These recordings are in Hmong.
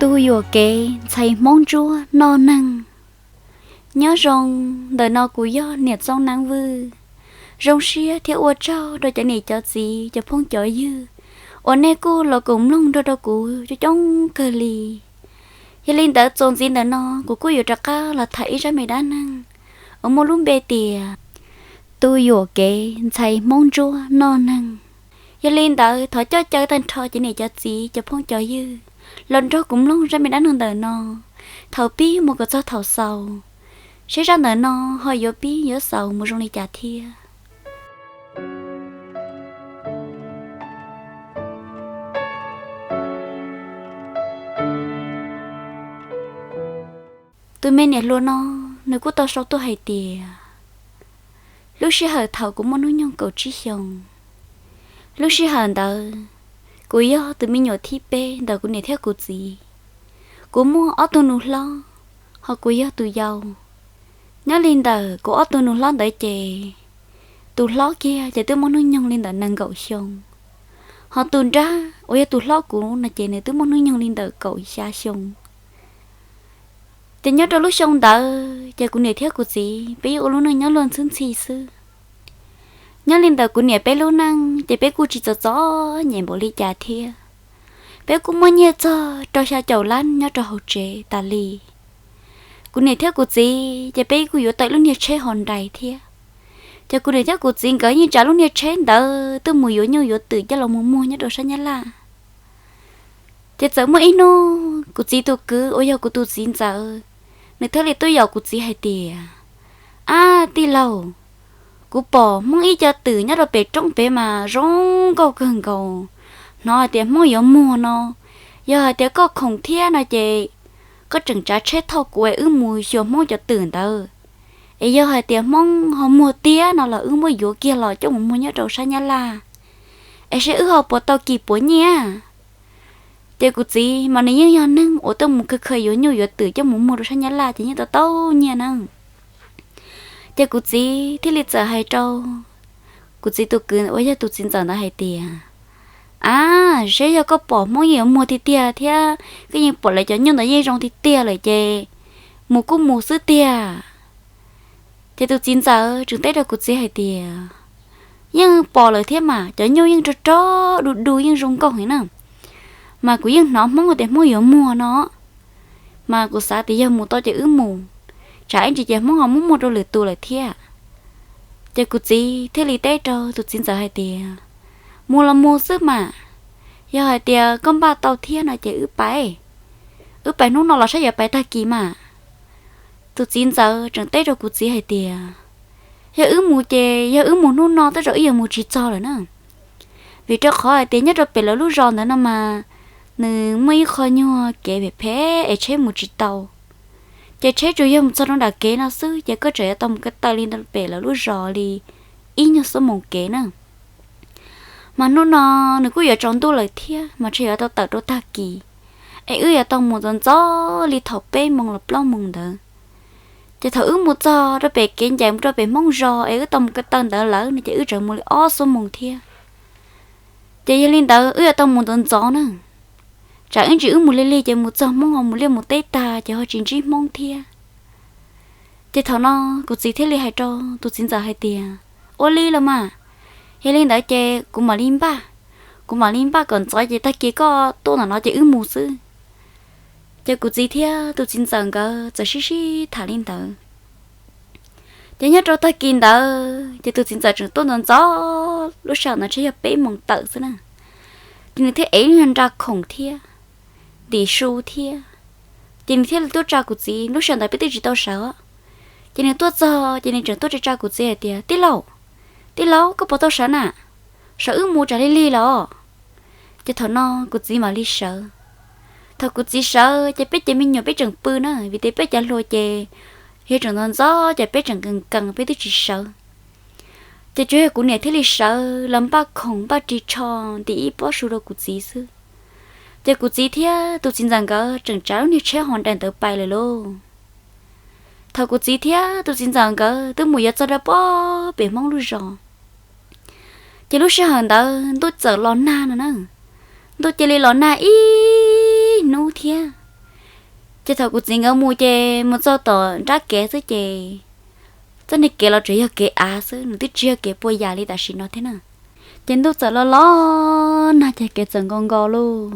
Tu yuam kev ntxhais Hmoob Ntsuab noj neeg. Nyob zoo, ntawm no kuv yog niam Txooj Neeb Vwj. Zoo siab thiab ua tsaug rau cov niam cov txiv cov phooj cov ywg uas nej kuj los koom mloog nrog rau kuv coob coob kawg li. Yog li ntawd txuas ntxiv ntawm no kuv kuj yuav rov qab los tham ib zaj me dab neeg uas muaj lub npe tias tu yuam kev ntxhais Hmoob Ntsuab noj neeg. Yog li ntawd thov coj caw tag nrho cov niam cov txiv cov phooj cov ywg los nrog kuv mloog zaj me dab neeg ntawm no thaum pib mus kom txog thaum xaus, seb zaj ntawm no ho yuav pib yuav xaus mus zoo li cas thiab. Tus me niam hluas no, nws kuj tau sau tuaj hais tias, lub sij hawm thaum kuv muaj hnub nyoog kaum tsib xyoos, lub sij hawm ntawd kuv yog tus me nyuam thib peb ntawm kuv niam thiab kuv txiv. Kuv muaj ob tug nus hlob, ho kuv yog tus yau. Nyob li ntawm kuv ob tug nus hlob ntawd ces tus hlob kiag ces twb muaj hnub nyoog li ntawm nees nkaum xyoo, ho tus nrab uas yog tus hlob kuv no ces nws twb muaj hnub nyoog li ntawm kaum xya xyoo. Ces nyob rau lub xyoo ntawd ces kuv niam thiab kuv txiv peb yeej ua lub neej nyob luag ntxhwb ntxhi xwb. Nyob li ntawm kuv niam peb lub neej ces peb kuj tsis txom txom nyem npaum li cas thiab. Peb kuj muaj nyiaj txog rau xya caum lab nyob rau hauv tsev tas li. Kuv niam thiab kuv txiv ces peb kuj yuav tau lub niag tsheb Hyundai thiab. Ces kuv niam thiab kuv txiv nkawd yeej tsav lub niag tsheb ntawd tuaj mus yuav nyuj yuav twm coj los mus muag nyob rau sab Nyab Laj. Ces txawm muaj ib hnub kuv txiv tus kwv uas yog kuv tus txiv ntxawm, nws thiaj li tuaj yaum kuv txiv hais tias, ab tij laug, kuv pom Hmoob ib co twm nyob rau pem roob pem mas zoo nkauj kawg nkaus, hnov hais tias Hmoob yuav muag no. Yog hais tias koj khoom thiab no ces koj tseem tsav tsheb thauj kuv es wb mus xyuas Hmoob cov twm ntawd. Es yog hais tias Hmoob ho muag tiag no los wb muab yuav kiag los coj mus muag nyob rau sab Nyab Laj, es seb wb ho puas tau kis puas nyiaj. Ces kuv txiv mas nws yeej yog neeg uas tuaj mus khaws khaws yuav nyuj yuav twm coj mus muag rau sab Nyab Laj ces yeej tau tau nyiaj na. Ces kuv txiv thiaj li txawm hais rau kuv txiv tus kwv uas yog tus txiv ntxawm ntawd hais tias, ab, seb yog koj pom Hmoob yeej yuav muag tiag tiag thiab koj yeej pom lawv cov nyuj ntawd yeej zoo tiag tiag lawm ces mus kuj mus xwb tiag. Ces tus txiv ntxawm tseem teb rau kuv txiv hais tias, yeej pom lawm thiab mas, cov nyuj yeej rog rog du du yeej zoo nkauj heev na. Mas kuv yeej hnov Hmoob tias Hmoob yuav muag no, mas kuv xav tias yog mus tau ces wb mus, tsam ib ntsis ces Hmoob ho muab muag rau lwm tus lawm thiab. Ces kuv txiv thiaj li teb rau tus txiv ntxawm hais tias, mus los mus xwb mas, yog hais tias koj npaj tau thiab no ces wb pais, wb pais hnub no los saib yuav pais tag kis mas. Tus txiv ntxawm tseem teb rau kuv txiv hais tias, yog wb mus ces yog wb mus hnub no tej zaum wb yuav mus tsis txog lawm na, vim rau qhov hais tias nyob rau pem lawv lub zos ntawd no mas nws muaj ib qho nyuag kev phem phem es tsheb mus tsis tau. Ces tsheb tsuas yog mus txog rau nram kev no xwb ces koj tseem yuav tau mus ko taw li pem lawv lub zos li ib nyuag xuab moos kev na. Mas hnub no nws kuj yuav tsaus ntuj lawm thiab mas ntshe yuav tau tawm rau tag kis, es wb yuav tau mus ntxov ntxov li thaum peb moos los plaub moos ntawd. Ces thaum wb mus txog rau pem kev ncaim mus rau pem Hmoob zos es wb tau mus ko taw ntawd lawm no ces wb tseem mus li ob xuab moos thiab. Ces yog li ntawd wb yuav tau mus ntxov ntxov na, tsam ib ntsis wb mus lig lig ces mus txog Hmoob ho mus liaj mus teb tag ces ho tsis ntsib Hmoob thiab. Ces thaum no kuv txiv thiaj li hais rau tus txiv ntxawm hais tias, ua li los mas, yog li ntawd ces kuv mam li npaj, kuv mam li npaj kom ntxov ces tag kis koj tuaj ntawm no ces wb mus xwb. Ces kuv txiv thiab tus txiv ntxawm nkawd txawm sib sib tham li ntawd. Ces nyob rau tag kis ntawd ces tus txiv ntxawm tseem tuaj ntxov ntxov, lub sij hawm ntawd ntshe yog peb moos tawm xwb na. Ces nws thiaj ev ib nra khoom thiab ntim su thiab, ces nws thiaj li tuaj tsa kuv txiv, lub sij hawm ntawd peb twb tsis tau sawv. Ces nws tuaj txog ces nws tseem tuaj tsa tsa kuv txiv hais tias, tij laug, tij laug, koj puas tau sawv na? Sawv wb mus tsam lig lig los. Ces thaum no kuv txiv mam li sawv. Thaum kuv txiv sawv ces peb cov me nyuam peb tseem pw na, vim tias peb cov hluas ces yog tseem ntxov ntxov ces peb tseem nkees nkees peb twb tsis sawv. Ces tsuas yog kuv niam thiaj li sawv los npaj khoom npaj ris tsho ntim ib pob su rau kuv txiv xwb. Ces kuv txiv thiab tus txiv ntxawm nkawd tseem tsav lub niag tsheb Hyundai ntawd pais lawm lauj. Thaum kuv txiv thiab tus txiv ntxawm nkawd twb mus yuav txog rau pem Hmoob lub zos, ces lub sij hawm ntawd ntuj txawm los nag no na. Ntuj cia li los nag ib hnub thiab. Ces thaum kuv txiv nkawd mus ces mus txog tom nrab kev xwb ces txoj niag kev los tseem yog kev av xwb, nws twb tsis yog kev puas yas li tam sim no thiab na. Ces ntuj txawm los los nag ces kev txawm nkaus nkaus lauj.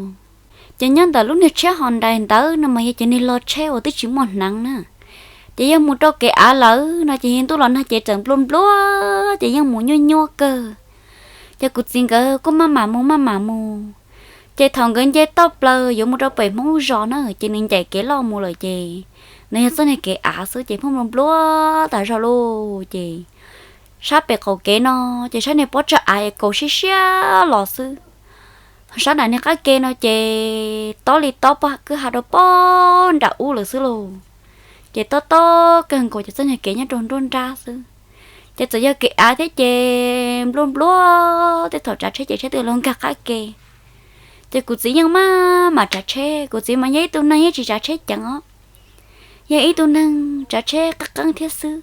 Ces nyob ntawm lub niag tsheb ho nrais ntawd no mas yog cov niag lo tsheb uas twb tsis muaj hneev na. Ces yog mus rau kev av lawm no ces yog ntuj los nag ces txawm nplua nplua, ces yeej mus nyuaj nyuaj kawg. Ces kuv txiv nkawd kuj maj mam mus maj mam mus. Ces thaum nkawd nce toj plaws yuav mus rau pem Hmoob zos na ces nws ncaim kev loj mus lawm ces nws yog txoj niag kev av xwb ces pheej nplua nplua tas zog lauj. Ces sab pem qaum kev no ces sab niag pob tsag av es kaus siab siab los xwb. Ho sab nram niag qab ke no ces tob li tob pob kwj ha rau pob nram ub lawm xwb lauj. Ces tob tob kawg nkaus ces txoj niag kev nyob rau nruab nrab xwb. Ces txawm yog kev av thiab ces nplua nplua, tej thaum tsav tsheb ces tsheb twb los nkag qab ke. Ces kuv txiv yeej maj mam tsav tsheb, kuv txiv mas yog ib tug neeg yeej tsis tsav tsheb ceev os, yog ib tug neeg tsav tsheb qeeb qeeb thiab xwb,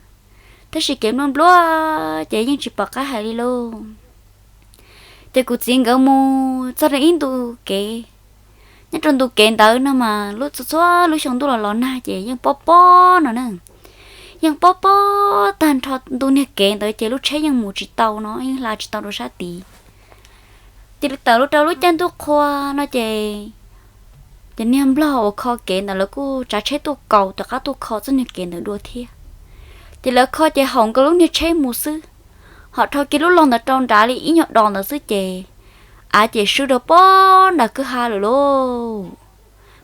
tab sis kev nplua nplua ces yeej tsis pom qab hais li lauj. Ces kuv txiv nkawd mus txog rau ib ntu kev, nyob rau ntu kev ntawd no mas lub txhua txhua lub xyoo ntuj los los nag ces yeej pob pob no na. Yeej pob pob tag nrho ntu niag kev ntawd ces lub tsheb yeej mus tsis tau no, yeej hla tsis tau rau sab tid. Ces tawm los rau lub caij ntuj qhua no ces, ces niag nplog uas kho kev ntawd lawv kuj tsav tsheb tuaj kaus rov qab tuaj kho txoj niag kev ntawd dua thiab. Ces lawv kho ces haum nkaus lub niag tsheb mus xwb, ho rho kiag lub log ntawd rau nrad li ib nyuag dos ntawd xwb ces av ces swb rau pob nram kwj ha lawm lauj.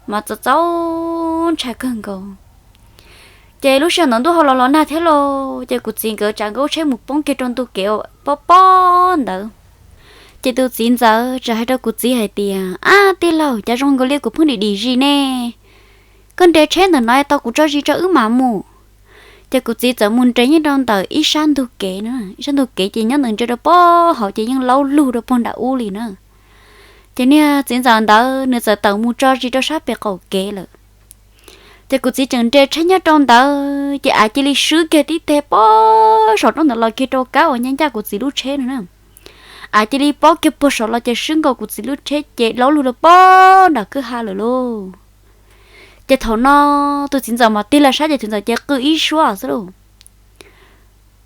Mas txaus txaus ntshai kawg nkaus. Ces lub sij hawm ntawd ntuj ho los los nag thiab lauj, ces kuv txiv nkawd tsav nkawd lub tsheb mus poob kiag rau ntu kev pob pob ntawd. Ces tus txiv ntxawm txawm hais rau kuv txiv hais tias, Ab tij laug, cas zoo nkaus li kuv pheej dim dim zis ne? Koj nres tsheb ntawm no tau kuv tso zis tso wb mam mus. Ces kuv txiv txawm mus nres nyob rau ntawm ib sab ntug kev na, ib sab ntug kev ces nyob ntawd ntsia rau pob hauv ces yeej laub lug rau puag nram ub li na. Ces niag txiv ntxawm ntawd nws txawm tawm mus tso zis rau sab pem qaum kev lawm. Ces kuv txiv tseem nres tsheb nyob rau ntawd ces av cia li swb kiag tib teg pob saum roob ntawd los kiag rau kab uas ncaj ncaj kuv txiv lub tsheb no na. Av cia li pob kiag puag saud los ces swb nkaus kuv txiv lub tsheb ces laub lug rau pob nram kwj ha lawm lauj. Ces thaum no tus txiv ntxawm mas tig lawm sab ces tus ntxawm ces qw ib suab xwb lauj.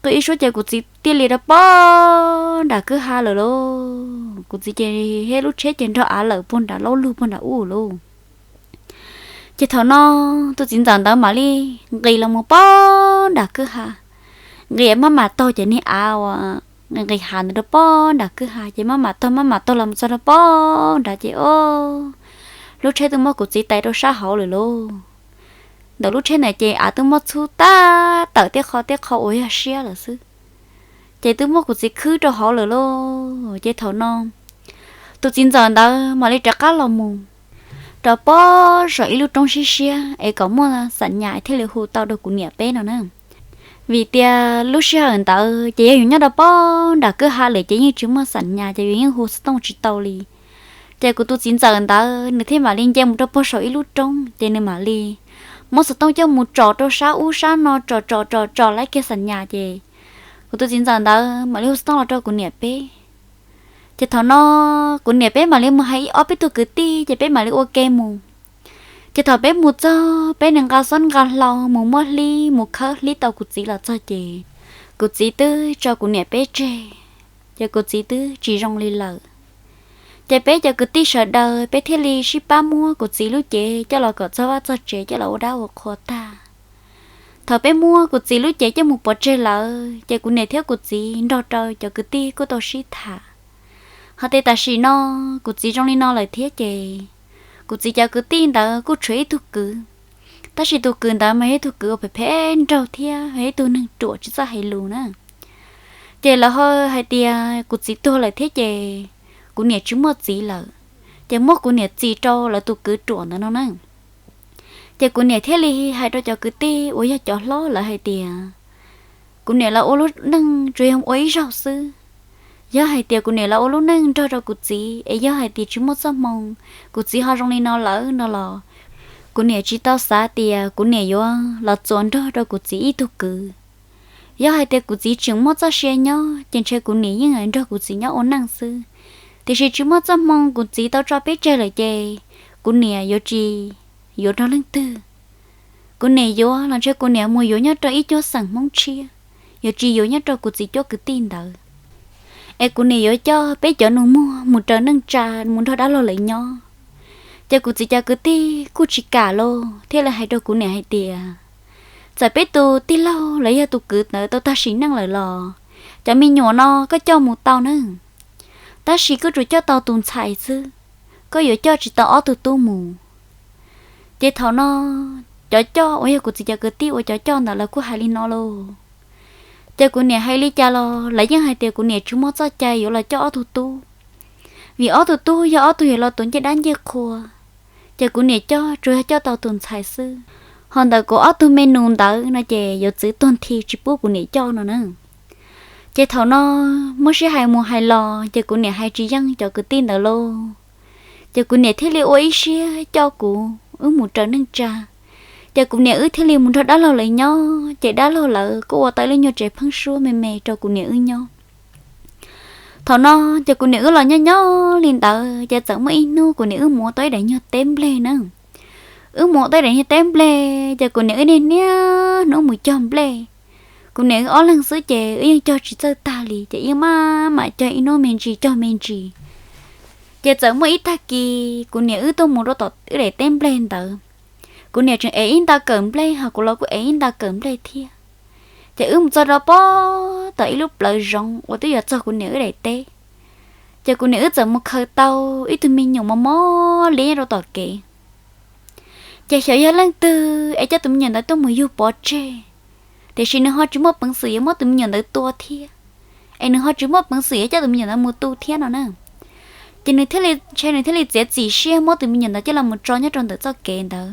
Qw ib suab ces kuv txiv thiaj li rau pob nram kwj ha lawm lauj. Kuv txiv ces thiab lub tsheb ces nrog av lawm puag nram laub lug puag nram ub lauj. Ces thaum no tus txiv ntxawm ntawd mam li nqis los mus pob nram kwj ha, nqis maj mam taug ces niag av uas nqis hav ntawd rau pob nram kwj ha ces maj mam taug maj mam taug los mus txog rau pob nrad ces o, lub tsheb twb muab kuv txiv tais rau sab hauv lawm lauj. Ntawm lub tsheb ntawd ces av twb muab txhub tag tawm tej qho tej qho uas yog siab lawm xwb. Ces twb muab kuv txiv khwb rau hauv lawm lauj. Ces thaum no tus txiv ntxawm ntawd mam li rov qab los mus rau pob saum ib lub roob siab siab es kom muaj xam nyas thiaj li hu tau rau kuv niam peb no na. Vim tias lub sij hawm ntawd ces yog yus nyob rau pob nram kwj ha lawm ces yeej tsis muaj xam nyas ces yus yeej hu xov tooj tsis tau li. Ces kuv tus txiv ntxawm ntawd nws thiaj mam li nce mus rau puag saum ib lub roob ces nws mam li muab xov tooj coj mus tsom rau sab ub sab no, tsom tsom tsom tsom laib kiag xam nyas ces kuv tus txiv ntxawm ntawd mam li hu xov tooj los rau kuv niam peb. Ces thaum no kuv niam peb mam li mus hais ib ob peb tug kwv tij ces peb mam li ua ke mus. Ces thaum peb mus txog peb nws nqa xob nqa hlau mus muab hlib mus khawb hlib tau kuv txiv los txog ces kuv txiv twb tso kuv niam peb tseg, ces kuv txiv twb tsis zoo li lawm. Ces peb cov kwv tij sawv daws peb thiaj li sib pab muab kuv txiv lub cev coj los kom txog vaj txog tsev coj los ua dab ua qhua tag. Thaum peb muab kuv txiv lub cev coj mus pov tseg lawm ces kuv niam thiab kuv txiv nrog rau cov kwv tij kuj tau sib tham hais tias tam sim no kuv txiv zoo li no lawm thiab ces kuv txiv cov kwv tij ntawd kuj tshuav ib tug kwv, tab sis tus kwv ntawd mas yog ib tug kwv uas phem phem nraug thiab yog ib tug neeg ruam tsis txawj hais lus na. Ces lawv ho hais tias kuv txiv tuag lawm thiab ces kuv niam tsis muaj txiv lawm, ces muab kuv niam txis rau lawv tus kwv ruam ntawd no na. Ces kuv niam thiaj li hais rau cov kwv tij uas yog cov hlob lawv hais tias kuv niam lawv ua lub neej tsuas yog ua ib zaug xwb. Yog hais tias kuv niam lawv ua lub neej nrog rau kuv txiv es yog hais tias tsis muaj txoj hmoo, kuv txiv ho zoo li no lawm no los kuv niam tsis tau xav tias kuv niam yuav los txuas nrog rau kuv txiv ib tug kwv. Yog hais tias kuv txiv tseem muaj txoj sia nyob ces ntshe kuv niam yeej nrog kuv txiv nyob ua neej xwb. Tiam sis tsis muaj txoj hmoo, kuv txiv tau tso peb tseg lawm ces kuv niam yuav tsis yuav rau leej twg. Kuv niam yuav los ntshe kuv niam mus yuav nyob rau ib cuab xeem Hmoob tshiab, yuav tsis yuav nyob rau kuv txiv cuab kwv tij ntawd. Es kuv niam yuav coj peb cov nus muag mus raws neej tsa mus nrog dab laug lawv nyob. Ces kuv txiv cov kwv tij kuj tsis kam lauj, thiaj li hais rau kuv niam hais tias, txawm peb tus tij laug los yog tus kwv ntawd tau tag sim neej lawm los, cov me nyuam no koj coj mus tau nawb, tab sis koj tsuas coj tau tus ntxhais xwb, koj yuav coj tsis tau ob tug tub mus. Ces thaum no cov coj uas yog kuv txiv cov kwv tij uas cov coj ntawd lawv kuj hais li no lauj. Ces kuv niam hais li cas los lawv yeej hais tias kuv niam tsis muaj txoj cai yuav los coj ob tug tub, vim ob tug tub yog ob tug yuav los tuav ncej dab ncej qhua, ces kuv niam coj tsuas yog coj tau tus ntxhais xwb, ho ntawm kuv ob tug me nus ntawd no ces yuav txwv tuag nthi tsis pub kuv niam coj no na. Ces thaum no muab sib hais mus hais los ces kuv niam hais tsis yeej cov kwv tij ntawd lauj. Ces kuv niam thiaj li ua ib siab coj kuv wb mus raws neej tsa. Ces kuv niam wb thiaj li mus nrog dab laug lawv nyob, ces dab laug lawv kuj ua tau ib lub nyuag tsev pheeb suab me me rau kuv niam wb nyob. Thaum no ces kuv niam wb los nyob nyob li ntawd ces txawm muaj ib hnub kuv niam wb mus ua tau ib daim nyuag teb nplej na. Wb mus ua tau ib daim nyuag teb nplej ces kuv niam wb niaj niaj hnub mus cog nplej. Kuv niam wb ob leeg xwb ces wb yeej cog tsis txawj tag li ces yeej maj mam cog ib hnub me ntsis cog me ntsis. Ces txawm muaj ib tag kis kuv niam wb tuaj mus rau tom wb daim teb nplej ntawd. Kuv niam tseem ev ib nta kawm nplej ho kuv los kuj ev ib nta kawm nplej thiab. Ces wb mus txog rau pob tom ib lub plawv zoov uas twb yuav txog kuv niam wb daim teb. Ces kuv niam wb txawm mus khaws tau ib tug me nyuam mos mos liab nyob rau tom kev. Ces xyov yog leej twg es coj tus me nyuam ntawd tuaj mus yug pov tseg, tiam sis nws ho tsis muaj peev xwm yuav muab tus me nyuam ntawd tua thiab, es nws ho tsis muaj peev xwm yuav coj tus me nyuam ntawd mus tu thiab no na. Ces nws thiaj li, ntshe nws thiaj li txiav txim siab muab tus me nyuam ntawd coj los mus tso nyob rau ntawm txoj kev ntawd,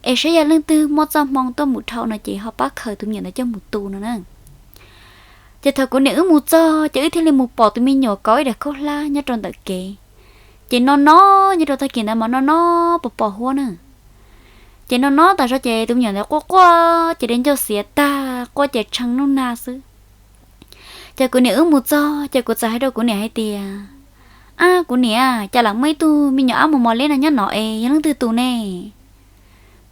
es saib yog leej twg muaj txoj hmoo tuaj mus dhau no ces ho pab khaws tus me nyuam ntawd coj mus tu no na. Ces thaum kuv niam wb mus txog ces wb thiaj li mus pom tus me nyuam kauv ib daim khaub hlab nyob rau ntawm kev. Ces no no, nyob rau tag kis ntawd mas no no pos pos huab na. Ces no no tas zog ces tus me nyuam ntawd quaj quaj ces dej ncauj xiav tag quaj ces tshee nub nag xwb. Ces kuv niam wb mus txog ces kuv txawm hais rau kuv niam hais tias, ab kuv niam, cas lam muaj ib tug me nyuam ab mos mos liab no nyob no es yog leej twg tus ne?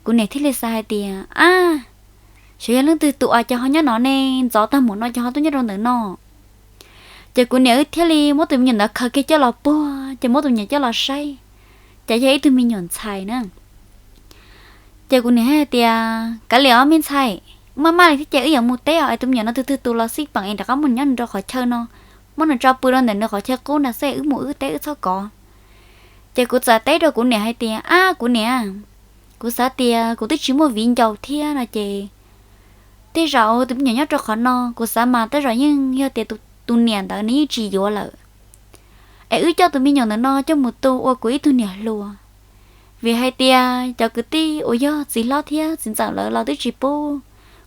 Kuv niam thiaj li xav hais tias, ab, xyov yog leej twg tus as ces ho nyob no ne, ntxov tag mus no ces ho tuaj nyob rau ntawm no. Ces kuv niam wb thiaj li muab tus me nyuam ntawd khaws kiag coj los puag ces muab tus me nyuam coj los saib, ces yog ib tug me nyuam ntxhais na. Ces kuv niam hais tias, kav liam os me ntxhais, maj maj li thiab ces wb yuav mus teb os, es tus me nyuam no tus twg tus los xij peem es rov qab muab nws nyob nws rau qhov chaw no, muab nws tso pw rau ntawm nws qhov chaw qub ntag xwb, wb mus wb teb wb txhob kov. Ces kuv txawm teb rau kuv niam hais tias, ab kuv niam, kuv xav tias kuv twb tsis muaj viv ncaus thiab no ces tej zaum tus me nyuam nyob rau qhov no kuv xav mas tej zaum yeej yog tias tus niam ntawd nws yeej tsis yuav lawm. Es wb coj tus me nyuam ntawm no coj mus tu ua kuv ib tug niam hluas, vim hais tias cov kwv tij uas yog txiv hlob thiab txiv ntxawm lawv los twb tsis pub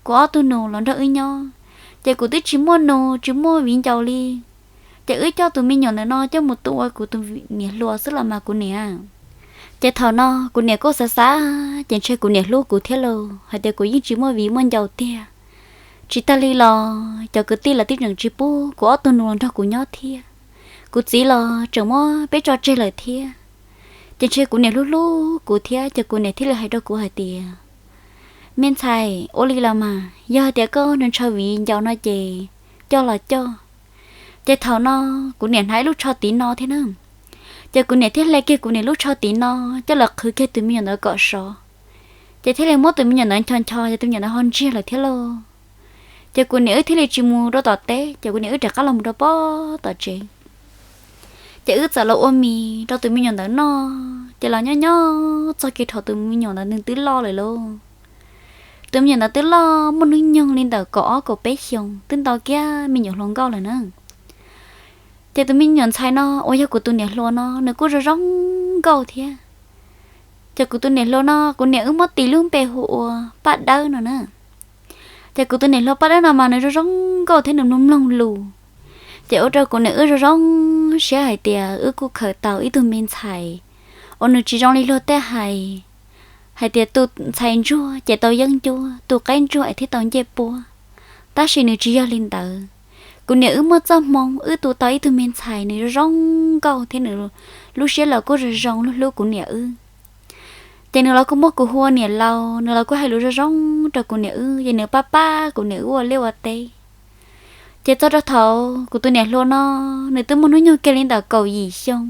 kuv ob tug nus los nrog wb nyob, ces kuv twb tsis muaj nus tsis muaj viv ncaus li. Ces wb coj tus me nyuam ntawm no coj mus tu ua kuv tus niam hluas xwb los mas kuv niam. Ces thaum no kuv niam kuj xav xav ces ntshe kuv niam hlub kuv thiab lauj, hais tias kuv yeej tsis muaj viv muaj ncaus tiag. Tsis tag li los cov kwv tij lawv twb tseem tsis pub kuv ob tug nus los nrog kuv nyob thiab. Kuv txiv los tseem muab peb tso tseg lawm thiab. Ces ntshe kuv niam hlub hlub kuv thiab ces kuv niam thiaj li hais rau kuv hais tias, me ntxhais, ua li los mas yog hais tias koj ntshaw viv ncaus no ces coj los coj. Ces thaum no kuv niam hnav ib lub tsho tiv no thiab na. Ces kuv niam thiaj hle kiag kuv niam lub tsho tiv no coj los qhwv kiag tus me nyuam ntawd kom sov. Ces thiaj li muab tus me nyuam ntawd ncho ncho ces tus me nyuam ntawd ho ntsiag lawm thiab lauj. Ces kuv niam wb thiaj li tsis mus rau tom teb ces kuv niam wb rov qab los mus rau pob tom tsev. Ces wb txawm los ua mis rau tus me nyuam ntawd noj ces los nyob nyob txog kiag thaum tus me nyuam ntawd nws twb loj lawm lauj. Tus me nyuam ntawd twb loj muaj hnub nyoog li ntawm kaum ob kaum peb xyoos twb ntau kiag me nyuam hluas nkauj lawm na. Ces tus me nyuam ntxhais no uas yog kuv tus niam hluas no nws kuj zoo zoo nkauj thiab. Ces kuv tus niam hluas no kuv niam wb muab tis lub npe hu ua Paj Dawb no na. Ces kuv tus niam hluas Paj Dawb no mas nws zoo zoo nkauj thiab nws mloog mloog lus. Ces ua rau kuv niam wb zoo zoo siab hais tias wb kuj khaws tau ib tug me ntxhais uas nws tsis zoo li luag tej hais, hais tias tus ntxhais ntsuag ces tau yeeb ncuab, tus qaib ntsuag es thiaj tau ncej puab. Tab sis nws tsis yog li ntawd. Kuv niam wb muaj txoj hmoo wb tu tau ib tug me ntxhais nws zoo zoo nkauj thiab nws lub siab los kuj zoo zoo hlub hlub kuv niam wb. Ces nws los kuj muab kuv hu ua niam laus, nws los kuj hais lus zoo zoo rau kuv niam wb, ces nws pab pab kuv niam wb ua liaj ua teb. Ces txog rau thaum kuv tus niam hluas no, nws twb muaj hnub nyoog kiag li ntawm kaum yim xyoo.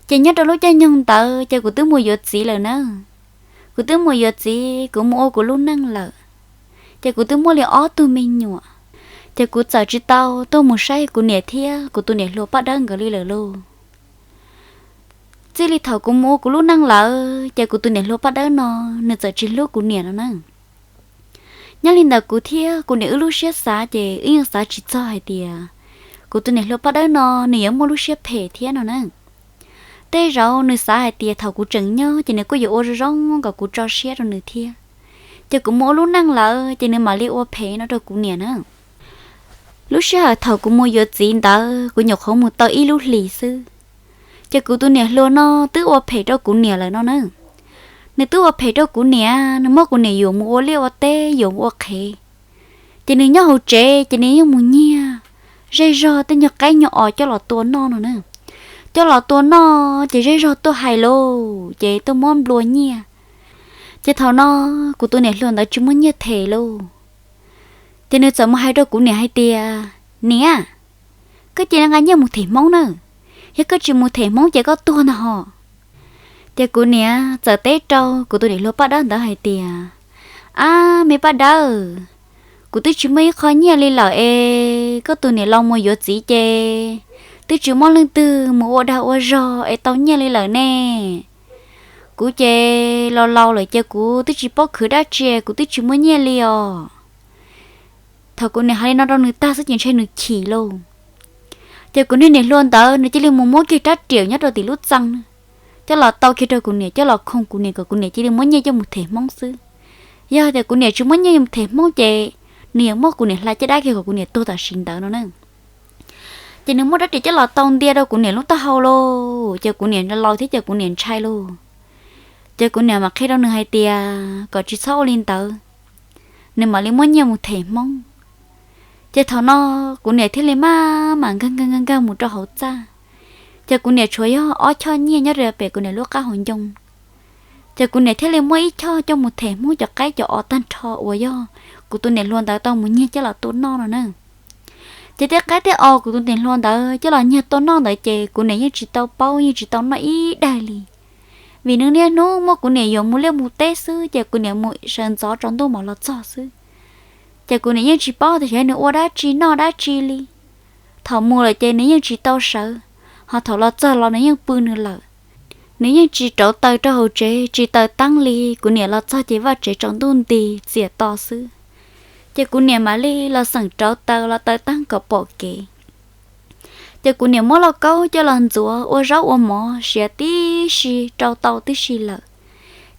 Ces nyob rau lub caij nyoog ntawd ces kuv twb mus yuav txiv lawm na. Kuv twb mus yuav txiv, kuv mus ua kuv lub neej lawm. Ces kuv twb muaj li ob tug me nyuam. Ces kuv txawm tsis tau tuaj mus saib kuv niam thiab kuv tus niam hluas Paj Dawb nkawd li lawm lauj. Txij li thaum kuv mus ua kuv lub neej lawm ces kuv tus niam hluas Paj Dawb no, nws txawm tsis hlub kuv niam no na. Nyob li ntawd kuv thiab kuv niam wb lub siab xav ces wb yeej xav tsis txog hais tias kuv tus niam hluas Paj Dawb no nws yuav muaj lub siab phem thiab no na. Tej zaum nws xav hais tias thaum kuv tseem nyob ces nws kuj yuav ua zoo zoo kom kuv tso siab rau nws thiab. Ces kuv mus ua lub neej lawm ces nws mam li ua phem no rau kuv niam na. Lub sij hawm thaum kuv mus yuav txiv ntawd kuv nyuam qhuav mus tau ib lub hlis xwb, ces kuv tus niam hluas no twb ua phem rau kuv niam lawm no na. Nws twb ua phem rau kuv niam, nws muab kuv niam yuam mus ua liaj ua teb, yuam mus ua qhev. Ces nws nyob hauv tsev ces nws yeej mus nyiag zej zog tej nyuag qaib nyuag os coj los tua noj no na. Coj los tua noj ces zej zog tuaj hais lauj, ces tuaj muab nplua nyiaj. Ces thaum no kuv tus niam hluas ntawd tsis muaj nyiaj them lauj. Ces nws txawm mus hais rau kuv niam hais tias, Niam, koj cia li nqa nyiaj mus them Hmoob na, yog koj tsis mus them Hmoob ces koj tuag ntag hos. Ces kuv niam txawm teb rau kuv tus niam hluas Paj Dawb ntawd hais tias, Ab me Paj Dawb, kuv twb tsis muaj ib qho nyiaj li lawm es koj tus niam laus mus yuav txiv ces twb tsis muaj leej twg mus ua dag ua zog es tau nyiaj li lawm ne. Kuv ces laus laus lawm ces kuv twb tsis paub khwv dab tsi, kuv twb tsis muaj nyiaj li os. Thaum kuv niam hais li no rau nws tag xwb ces ntshe nws chim lauj. Ces kuv niag niam hluas ntawd nws cia li mus muab kiag rab riam nyob rau tim lub txee coj los tau kiag rau kuv niam, coj los khoo kuv niam kom kuv niam cia li muab nyiaj coj mus them Hmoob xwb. Yog tias kuv niam tsis muab nyiaj mus them Hmoob ces nws yuav muab kuv niam hla caj dab kiag kom kuv niam tuag tam sim ntawd no na. Ces nws muab rab riam coj los tau ntia rau kuv niam lub taub hau lauj, ces kuv niam laus thiab ces kuv niam ntshai lauj. Ces kuv niam mam qhia rau nws hais tias kom tsis txhob ua li ntawd, nws mam li muab nyiaj mus them Hmoob. Ces thaum no kuv niam thiaj li maj mam nkag nkag nkag nkag mus rau hauv txaj. Ces kuv niam tshuav yog ob choj nyiaj nyob rau pem kuv niam lub qab hauv ncoo. Ces kuv niam thiaj li muab ib choj coj mus them Hmoob cov qaib cov os tag nrho uas yog kuv tus niam hluas ntawd tau mus nyiag coj los tua noj no na. Ces tej qaib tej os kuv tus niam hluas ntawd coj los nyiag tua noj ntawd ces kuv niam yeej tsis tau paub yeej tsis tau noj ib daig li. Vim nws niaj hnub muab kuv niam yuam mus liaj mus teb xwb ces kuv niam mus sawv ntxov tsaus ntuj mam los txog xwb. Ces kuv niam yeej tsis paub tias xyov nws ua dab tsi noj dab tsi li. Thaum mus lawm ces nws yeej tsis tau sawv, ho thaum los txog los nws yeej pw nws lawm. Nws yeej tsis rauv taws rau hauv tsev tsis taws teeb li, kuv niam los txog ces vaj tsev tsaus ntuj nti txias to xwb. Ces kuv niam mam li los xeem rauv taws los taws teeb kom pom kev. Ces kuv niam muab lauj kaub coj los ntxuav ua zaub ua mov siav tib si rau tau tib si lawm.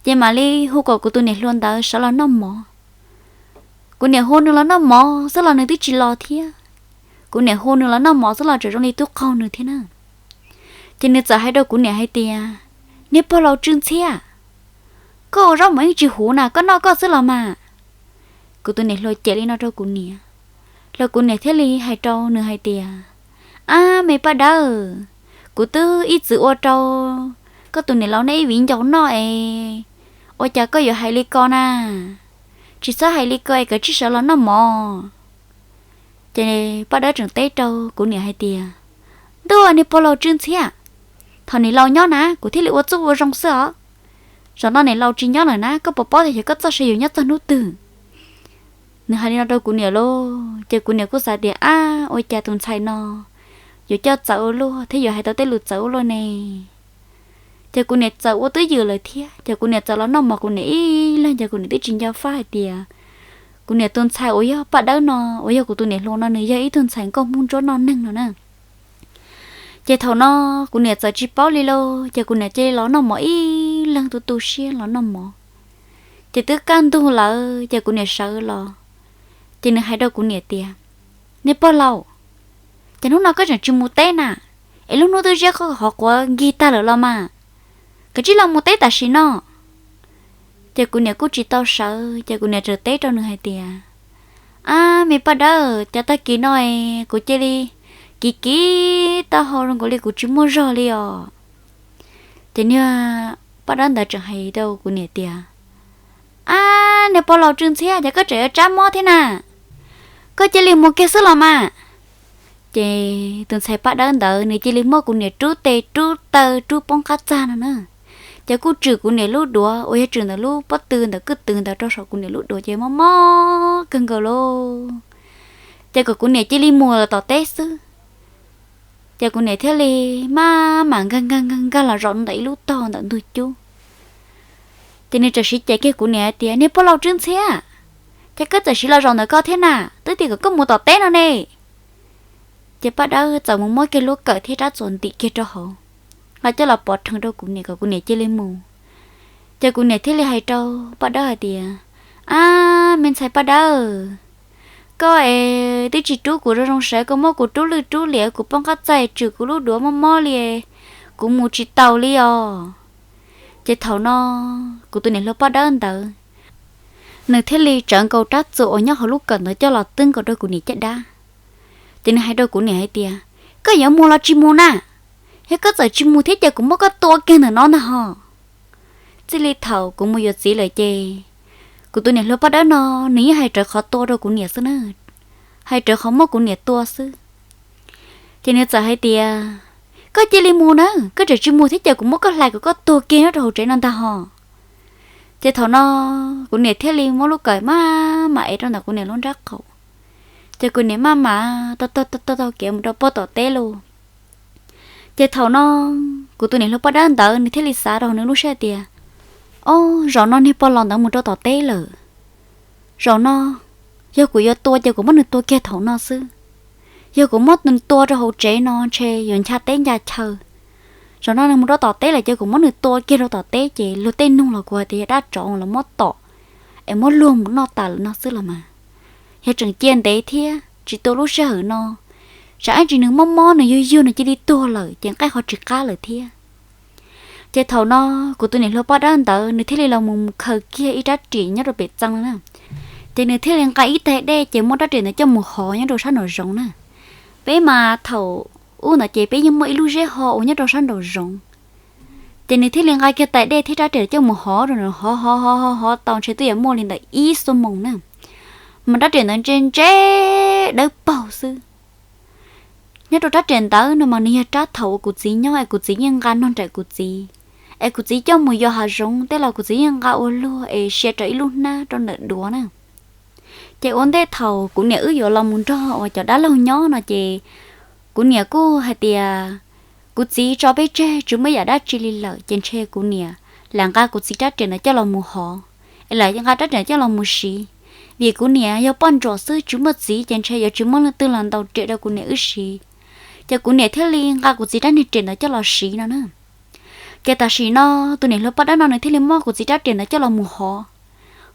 Ces mam li hu kom kuv tus niam hluas ntawd sawv los noj mov. Kuv niam hu nws los noj mov xwb los nws twb tsis los thiab. Kuv niam hu nws los noj mov xwb los tseem zoo li twb qaug nws thiab na. Ces nws txawm hais rau kuv niam hais tias, Niag pog laus Tsw Ntxhiab, koj ua zaub mov yeej tsis huv na, koj noj koj xwb los mas. Kuv tus niam hluas cem li no rau kuv niam, los kuv niam thiaj li hais rau nws hais tias, Ab me Paj Dawb, kuv twb ib txwm ua rau koj tus niam laus neb ib viv ncaus noj es ua cas koj yuav hais li ko na? Tsis txhob hais li ko es koj tsij sawv los noj mov. Ces Paj Dawb tseem teb rau kuv niam hais tias, Ntuj, niag pog laus Tsw Ntxhiab, thaum niam laus nyob na kuv thiaj li ua txuj ua zoo xwb os. Zaum no niam laus tsis nyob lawm na, koj puas paub tias xyov koj txoj saw yus nyob txog hnub twg? Nws hais li no rau kuv niam lauj, ces kuv niam kuj xav tias, Ab, ua cas tus ntxhais no yuav coj txawv ua luaj thiab yuav hais tau tej lus txawv ua luaj ne? Ces kuv niam txawm ua twj ywm lawm thiab, ces kuv niam txawm los noj mov kuv niam ib leeg, ces kuv niam twb tsis nco faj hais tias kuv niam tus ntxhais uas yog Paj Dawb no, uas yog kuv tus niam hluas no, nws yog ib tug ntxhais nkauj Hmoob ntsuab noj neeg no na. Ces thaum no kuv niam txawm tsis paub li lauj, ces kuv niam cia li los noj mov ib leeg tu tu siab los noj mov. Ces twb kaj ntug lawm ces kuv niam sawv los, ces nws hais rau kuv niam tias, Niag pog laus, ces hnub no koj tseem tsis mus teb na, es lub hnub twb ziab qhov quav nkig tag lawm los mas, koj tsij los mus teb tam sim no. Ces kuv niam kuj tsis tau sawv, ces kuv niam txawm teb rau nws hais tias, Ab me Paj Dawb, cov tag kis no kuv cia li kiv kiv taub hau zoo nkaus li kuv tsis muaj zog li os. Ces niag paj dawb ntawd tseem hais rau kuv niam tias, Ab, niag pog laus Tswv Ntxhiab, ces koj tseem yuav tsab mob thiab na, koj cia li mus kiag xwb los mas. Ces tus ntxhais paj dawb ntawd nws cia li muab kuv niam rub tes rub taw rub poob qab txag no na. Ces kuj tswm kuv niam lub duav uas yog tswm ntawm lub pob tw ntawm kwj tw ntawd rau saum kuv niam lub duav ces mob mob kawg nkaus lauj. Ces kom kuv niam cia li mus tom teb xwb. Ces kuv niam thiaj li maj mam nkag nkag nkag nkag los zaum ntawm ib lub tog ntawm ntug cub. Ces nws txawm siv cem kiag kuv niam hais tias, Niag pog laus Tswv Ntxhiab, ces koj txawm siv los zaum ntawm ko thiab na, twb tias kom koj mus tom teb no ne. Ces paj dawb txawm mus muab kiag lub kawm thiab rab txuas ntim kiag rau hauv, los coj los pov rhees rau kuv niam kom kuv niam cia li mus. Ces kuv niam thiaj li hais rau paj dawb hais tias, Ab, me ntxhais paj dawb, koj es twb tsis rub kuv zoo zoo sawv, koj muab kuv rub lwj rub liam, kuv poob qab txag tswm kuv lub duav mob mob li, kuv mus tsis taus li os. Ces thaum no kuv tus niam hluas paj dawb ntawd, nws thiaj li tsawv nkaus rab txuas uas nyob hauv lub kawm ntawd coj los twb nkaus rau kuv niam caj dab. Ces nws hais rau kuv niam hais tias, Koj yuav mus los tsis mus na? Yog koj txawm tsis mus thiab ces kuv muab koj tua kiag ntawm no ntag hos. Txij li thaum kuv mus yuav txiv lawm ces kuv tus niam hluas paj dawb no nws yeej hais rawv qhov tua rau kuv niam xwb na, hais rawv qhov muab kuv niam tua xwb. Ces nws txawm hais tias, Koj cia li mus na, koj tseem tsis mus thiab ces kuv muab koj hlais kom koj tuag kiag nyob rau hauv tsev no ntag hos. Ces thaum no kuv niam thiaj li muab lub kawm maj mam ev rau ntawm kuv niam lub nrab qaum. Ces kuv niam maj mam taug taug taug kev mus rau puag tom teb lauj. Ces thaum no kuv tus niam hluas paj dawb ntawd nws thiaj li xav rau hauv nws lub siab tias, Ob, zaum no niag pog laus ntawd mus rau tom teb lawm. Zaum no yog kuv yuav tua ces kuv muab nws tua kiag thaum no xwb. Yog kuv muab nws tua rau hauv tsev no ntshe yuav ncha teb ncha chaw. Zaum no nws mus rau tom teb lawm ces kuv muab nws tua kiag rau tom teb ces luag tej nug los kuv hais tias yog dab tsov los muab tom es muab luag mus noj tas lawm no xwb los mas. Yog tseem cia ntev thiab tsis tua lub sij hawm no, tsam ib ntsis nws mob mob nws yuag yuag nws cia li tuag lawm ces nqaij qhov tsis qab lawm thiab. Ces thaum no kuv tus niam hluas poj dawb ntawd nws thiaj li los mus khaws kiag ib rab riam nyob rau pem txee na. Ces nws thiaj li nqa ib tais dej ces muab rab riam ntawd coj mus hov nyob rau sab nraum zoov na. Peb mas thaum ub ntawd ces peb yeej muaj ib lub zeb ho uas nyob rau sab nraum zoov. Ces nws thiaj li nqa kiag tais dej thiab rab riam coj mus hov rau nws, hov hov hov hov hov tau ntshe twb yuav muaj li ntawm ib xuab moos na, mas rab riam ntawd ntse ntse dawb paug xwb. Nyob rau rab riam ntawd no mas nws yog rab thaum uas kuv txiv nyob es kuv txiv yeej nqa nrog nraim kuv txiv, es kuv txiv coj mus yos hav zoov tej los kuv txiv yeej nqa ua luag es sia rau ib lub hnab rau ntawm duav na. Ces ua ntej thaum kuv niam wb yuav los mus nrog uas cov dab laug nyob no ces kuv niam kuj hais tias kuv txiv tso peb tseg tsis muaj yam dab tsi li lawm ces ntshe kuv niam lam nqa kuv txiv rab riam ntawd coj los mus hov, es lam nqa rab riam coj los mus siv. Vim kuv niam yog poj ntsuam xwb tsis muaj txiv ces ntshe yuav tsis muaj leej twg los ntaus riam rau kuv niam wb siv. Ces kuv niam thiaj li nqa kuv txiv rab niag riam ntawd coj los siv no na. Ces tam sim no tus niam hluas poj dawb no nws thiaj li muab kuv txiv rab riam ntawd coj los mus hov,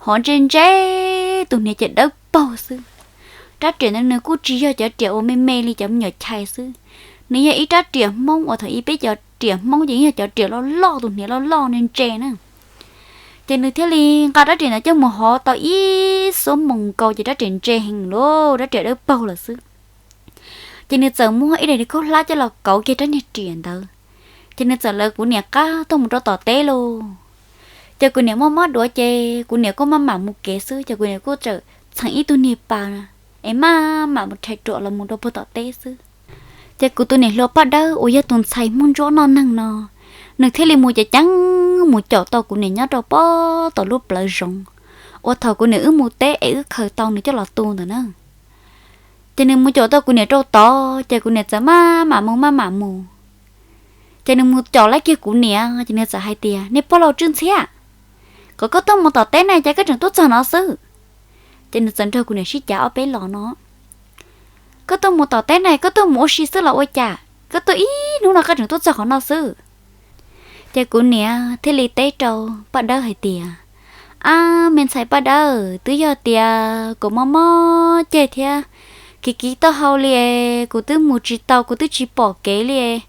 hov ntse ntse tus hniav ces dawb paug xwb. Rab riam ntawd nws kuj tsis yog cov riam uas me me li cov me nyuam chais xwb, nws yog ib rab riam Hmoob uas thaum ub peb cov riam Hmoob ces yog cov riam loj loj tus hniav loj loj ntse ntse na. Ces nws thiaj li nqa rab riam ntawd coj mus hov tau ib xuab moos nkaus ces rab riam ntse heev lawm, rab riam dawb paug lawm xwb. Ces nws txawm muab ib daim khaub hlab coj los kauv kiag rab niag riam ntawd, ces nws txawm lawv kuv niam qab tuaj mus rau tom teb lauj. Ces kuv niam muaj mob duav ces kuv niam kuj maj mam mus kev xwb ces kuv niam kuj txawm txheev ib tug niag pas es maj mam mus rhais ruam los mus rau puag tom teb xwb. Ces kuv tus niam hluas poj dawb uas yog tus ntxhais Hmoob Ntsuab noj neeg no, nws thiaj li mus ceev ceev mus caum tau kuv niam nyob rau puag tom lub plawv zoov uas thaum kuv niam wb mus teb es wb khaws tau nws coj los tu ntawd na. Ces nws mus caum tau kuv niam rau tod ces kuv niam txawm maj mam mus maj mam mus. Ces nws mus caum lawv kiag kuv niam ces nws txawm hais tias, Niag pog laus Tswv Ntxhiab, kom koj tuaj mus tom teb ne ces koj tseem tuaj txog no xwb. Ces nws txawm nrog kuv niam sib cav ob peb los no, Koj tuaj mus tom teb ne koj tuaj mus ua si xwb los ua cas? Koj tuaj ib hnub no koj tseem tuaj txog qhov no xwb. Ces kuv niam thiaj li teb rau poj dawb hais tias, Ab, me ntxhais poj dawb, twb yog tias kuv mob mob ceg thiab kiv kiv taub hau li es kuv twb mus tsis tau, kuv twb tsis pom kev li es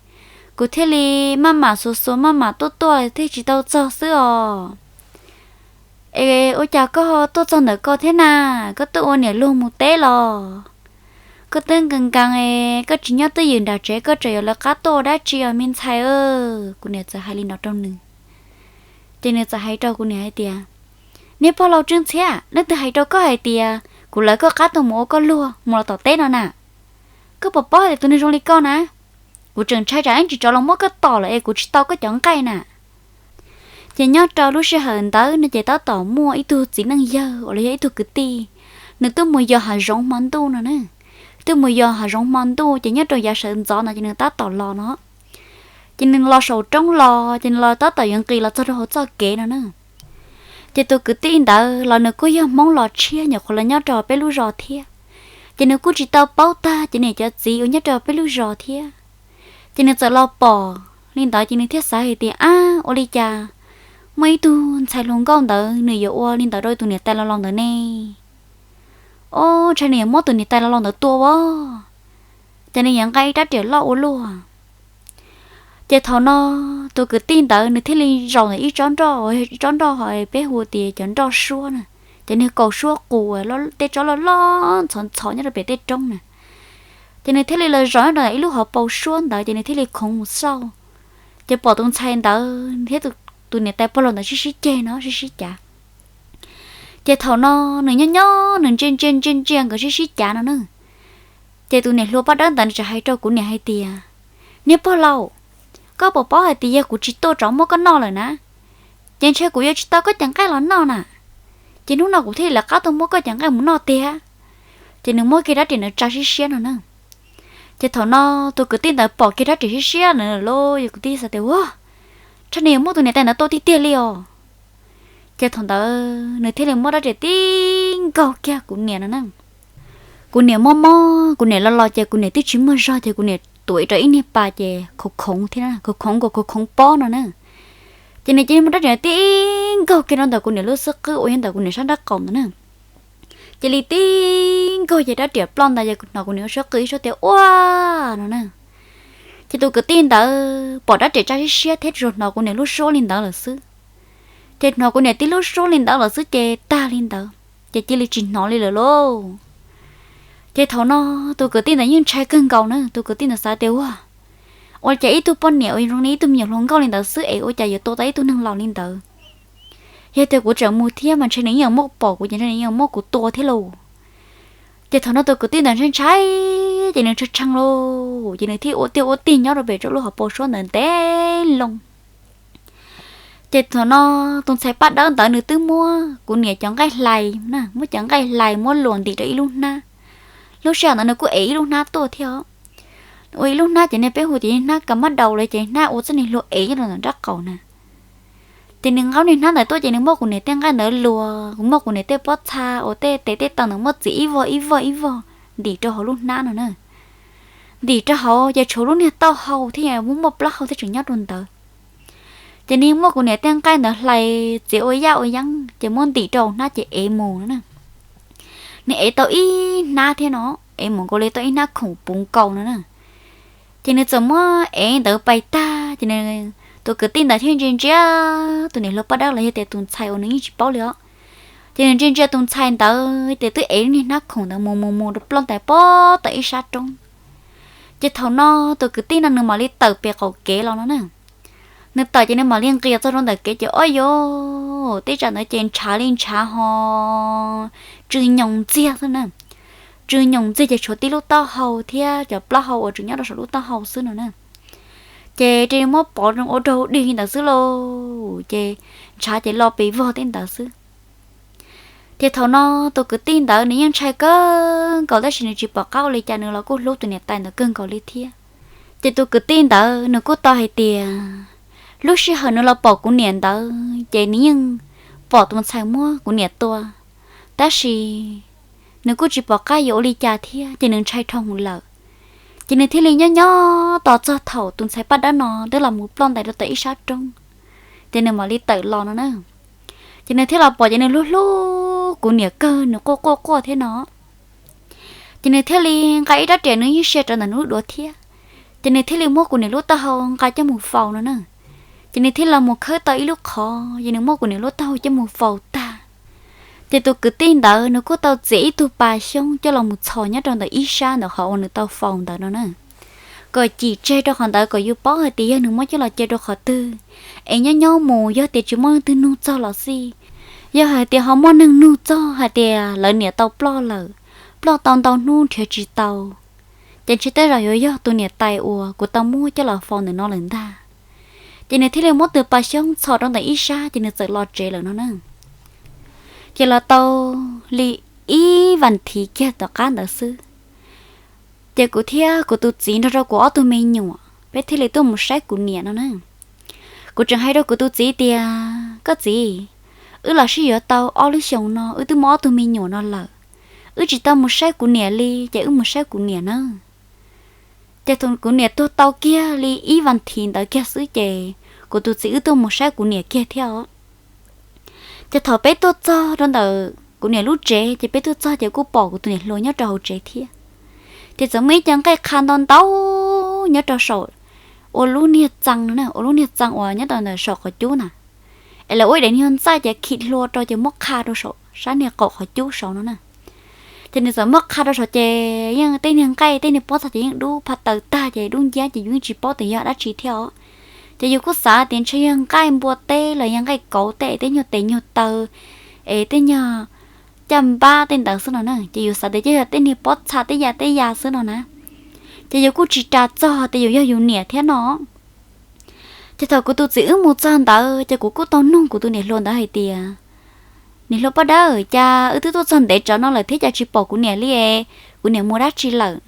kuv thiaj li maj mam xuas xuas maj mam tuaj tuaj thiaj tsis tau txog xwb os. Es ua cas koj tuaj txog ntawm ko thiab na? Koj tuaj ua niam luag mus teb los? Koj twb nkees nkees es koj tsis nyob twj ywm nram tsev, koj tseem yuav lawv qab tuaj ua dab tsi os me ntxhais? Kuv niam txawm hais li no rau nws. Ces nws txawm hais rau kuv niam hais tias, Niag pog laus Tswv Ntxhiab, leej twg hais rau koj hais tias kuv lawv koj qab tuaj mus ua koj luag mus los tom teb no na? Koj puas paub hais tias tus neeg zoo li koj na, kuv tseem ntshai tsam ib tsam tsov los muab koj tom lawm es kuv tsis tau koj cov nqaij na. Ces nyob rau lub sij hawm ntawd no ces tab tom muaj ib tug txiv neej yawg uas los yog ib tug kwv tij, nws twb mus yos hav zoov hmo ntuj no na. Twb mus yos hav zoov hmo ntuj ces nyob rau yav sawv ntxov no ces nws tab tom los no. Ces nws los saum roob los ces nws los tab tom yuav nqis los txog rau hauv txoj kev no na. Ces tus kwv tij ntawd los nws kuj yog Hmoob los tshiab nyuam qhuav los nyob rau peb lub zos thiab. Ces nws kuj tsis tau paub tag ces nws cov txiv uas nyob rau peb lub zos thiab. Ces nws txawm los pom li ntawd ces nws thiaj xav hais tias, Ab, ua li cas muaj ib tug ntxhais hluas nkauj ntawd nws yuav ua li ntawd rau tus niam tais laus laus ntawd ne? Ob, ntshai nws yuav muab tus niam tais laus laus ntawd tua as, ces nws yuav nqa ib rab riam loj ua luaj. Ces thaum no tus kwv tij ntawd nws thiaj li zaum ntawm ib tsob nroj, ib tsob nroj ho peb hu tias cov nroj suab na, ces nws kaum suab qus, tej tsob loj loj ntxhov ntxhov nyob rau pem tej roob na. Ces nws thiaj li los zaum nyob rau ib lub hauv paus suab ntawd ces nws thiaj li khoov mus xauj. Ces pom tus ntxhais ntawd thiab tus niam tais pog laus ntawd sib sib ceg no sib sib cav. Ces thaum no nws nyob nyob nws ntsia ntsia ntsia ntsia nkawd sib sib cav no na. Ces tus niam hluas paj dawb ntawd nws txawm hais rau kuv niam hais tias, Niag pog laus, koj puas paub hais tias yog kuv tsis tuaj tsov muab koj noj lawm na, ces ntshe kuv yuav tsis tau koj cov nqaij los noj na. Ces hnub no kuv thiaj li lawv qab tuaj muab koj cov nqaij mus noj tiag. Ces nws muab kiag rab riam ntawd tsa siab siab no na. Ces thaum no tus kwv tij ntawd pom kiag rab riam siab siab no lawm, yog kwv tij xav tias, Ua, tshaj nws yuav muab tus niam tais ntawd tua tiag tiag li os. Ces thaum ntawd nws thiaj li muab rab riam tib nkaug kiag kuv niam no na. Kuv niam mob mob, kuv niam los los ces kuv niam twb tsis muaj zog ces kuv niam tuav rau ib niag pas ces khoov khoov thiab, khoov khoov nkaus khoov khoov pob no na. Ces nws cia li muab rab riam tib nkaug kiag rau ntawm kuv niam lub xub qwb uas yog ntawm kuv niam sab nraub qaum ntawd na. Cia li tib nkaug ces rab riam ploj ntawd ces hnov kuv niam ua suab qw ib suab tias, Ua, no na. Ces tus kwv tij ntawd pom rab riam tsa siab siab thiab tsuas hnov kuv niam lub suab li ntawd lawm xwb. Ces hnov kuv niam tib lub suab li ntawd lawm xwb ces tag li ntawd, ces cia li tsis hnov li lawm lauj. Ces thaum no tus kwv tij ntawd yeej ntshai kawg nkaus na, tus kwv tij ntawd xav tias, Ua, ua cas ib tug poj niam uas zoo li ib tug me nyuam hluas nkauj li ntawd xwb es ua cas yuav tua tau ib tug neeg laus li ntawd? Yog tias kuv tseem mus thiab mas ntshe nws yeej yuav muab pom kuv ces ntshe nws yeej yuav muab kuv tua thiab lauj. Ces thaum no tus kwv tij ntawd ntshai ntshai, ces nws tshee tshee lauj, ces nws thiaj ua tiaj ua tig nyob rau pem rau lub hauv paus suab ntawd ntev loo. Ces thaum no tus ntxhais paj dawb ntawd nws twb muab kuv niam cov nqaij hlais na, muab cov nqaij hlais muab luas ntim rau ib lub hnab. Lub sij hawm ntawd nws kuj ev ib lub hnab tuaj thiab os. Ua ib lub hnab ces nej peb hu tias hnab ka mab daus los ces hnab ua txoj niag hlua ev nyob rau ntawm nraub qaum na. Ces nws nqa niag hnab ntawd tuaj ces nws muab kuv niam tej nqaij ntawd luas, kuv muab kuv niam tej pob txha uas tej tes tej taw ntawd muab txiav ib vog ib vog ib vog ntim rau hauv lub hnab no na. Ntim rau hauv ces tshuav lub niag taub hau thiab muaj muaj plaub hau thiab tseem nyob rau ntawd. Ces nws muab kuv niam tej nqaij ntawd hlais txiav ua yaj ua yeeb ces muab ntim rau hauv hnab ces ev mus no na. Nws ev tau ib hnab thiab no, ev mus nkaus li tau ib hnab khoom puv nkaus no na. Ces nws txawm muab ev ntawd pais tag ces nws, tus kwv tij ntawd thiaj ntsia ntsia tus niam hluas paj dawb los yog tias tus ntxhais uas nws yeej tsis paub li os. Ces nws ntsia ntsia tus ntxhais ntawd ces twb ev niag hnab khoom ntawd mus mus mus rau ploj ntais pob tom ib sab roob. Ces thaum no tus kwv tij no nws mam li tawm pem qaum kev los no na. Nws tawm ces nws mam li nqis txog rau ntawm kev ces ob yos, tej tsam ntawd ces ntshav li ntshav ho tsw nyoos ntxiag xwb na. Tsw nyoos ntxiag ces tshuav tib lub taub hau thiab cov plaub hau uas tseem nyob rau saum lub taub hau xwb no na. Ces cia li muab pov ua raug dig li ntawd xwb lauj, ces ntshav ces lo pes vog tej ntawd xwb. Ces thaum no tus kwv tij ntawd nws yeej ntshai kawg nkaus tab sis nws tsis pom qab ua li cas, nws los kuj hlub tus niam tais ntawd kawg nkaus li thiab. Ces tus kwv tij ntawd nws kuj tau hais tias lub sij hawm nws los pom kuv niam ntawd ces nws yeej pom tus ntxhais muab kuv niam tua, tab sis nws kuj tsis pom qab yuav ua li cas thiab ces nws ntshai dhau hwv lawm. Ces nws thiaj li nyob nyob tos txog thaum tus ntxhais paj dawb no twb los mus ploj ntais rau tom ib sab roob, ces nws mam li tawm los no na. Ces nws thiaj los pom ces nws hlub hlub kuv niam kawg, nws quaj quaj quaj thiab no. Ces nws thiaj li nqa ib rab riam nws yeej sia rau ntawm nws lub duav thiab, ces nws thiaj li muab kuv niam lub taub hau nqa coj mus faus no na. Ces nws thiaj los mus khawb tau ib lub qhov ces nws muab kuv niam lub taub hau coj mus faus tag. Ces tus kwv tij ntawd nws kuj tau txiav ib tug pas xyoob coj los mus txhos nyob rau ntawm ib sab ntawm qhov uas nws tau faus ntawd no na, kom cim tseg rau qhov ntawd kom yus paub hais tias yog nws muab coj los cia rau qhov twg, es nyob nyob mus yog tias tsis muaj leej twg nug txog los xij, yog hais tias ho muaj neeg nug txog hais tias lawv niam tau ploj lawm, ploj tau ntau hnub nrhiav tsis tau, ces ntshe tej zaum yuav yog tus niam tais uas kuv tau muab coj los faus ntawm no lawm ntag. Ces nws thiaj li muab tus pas xyoob txhos rau ntawm ib sab ces nws txawm los tsev lawm no na. Ces los tau li ib vas thiv kiag tom qab ntawd xwb, ces kuv thiab kuv tus txiv nrog rau kuv ob tug me nyuam peb thiaj li tuaj mus saib kuv niam no na. Kuv tseem hais rau kuv tus txiv tias, koj txiv, wb los sib yuav tau ob lub xyoos no wb twb muaj ob tug me nyuam no lawm, wb tsis tau mus saib kuv niam li, ces wb mus saib kuv niam na. Ces thaum kuv niam tuag tau kiag li ib vas thiv ntawd kiag xwb ces kuv tus txiv wb tuaj mus saib kuv niam kiag thiab os. Ces thaum peb tuaj txog rau ntawm kuv niam lub tsev ces peb tuaj txog ces kuj pom kuv tus niam hluas nyob rau hauv tsev thiab. Ces txawm muaj ib co nqaij qha ntau ntau nyob rau saum, ua lub niag txee no na, ua lub niag txee uas nyob rau ntawm saum qhov cub na, es lawv ua ib daim niag ntxaij ces khi hlua rau ces muab qha rau saum sab niag qaum qhov cub saud no na. Ces nws txawm muab qha rau saud ces yeej tej niag nqaij tej niag pob txha ces yeej dub pha taws tag ces dub nciab ces yus yeej tsis paub tias yog dab tsi thiab os. Ces yus kuj xav tias ntshe yog nqaij npua teb los yog nqaij kauv tej es tej nyuag tes nyuag taw es tej nyuag caj npab tej ntawd xwb no na, ces yus xav tias coj yog tej niag pob txha tej yam tej yam xwb no na. Ces yus kuj tsis ras txog tias yus yog yus niam thiab no. Ces thaum kuv tus txiv wb mus txog ntawd ces kuv kuj tau nug kuv tus niam hluas ntawd hais tias, niam hluas poj dawb, cas wb twb tuaj txog ntev tsawv no lawm thiab cas tsis pom kuv niam li es, kuv niam mus dab tsi lawm?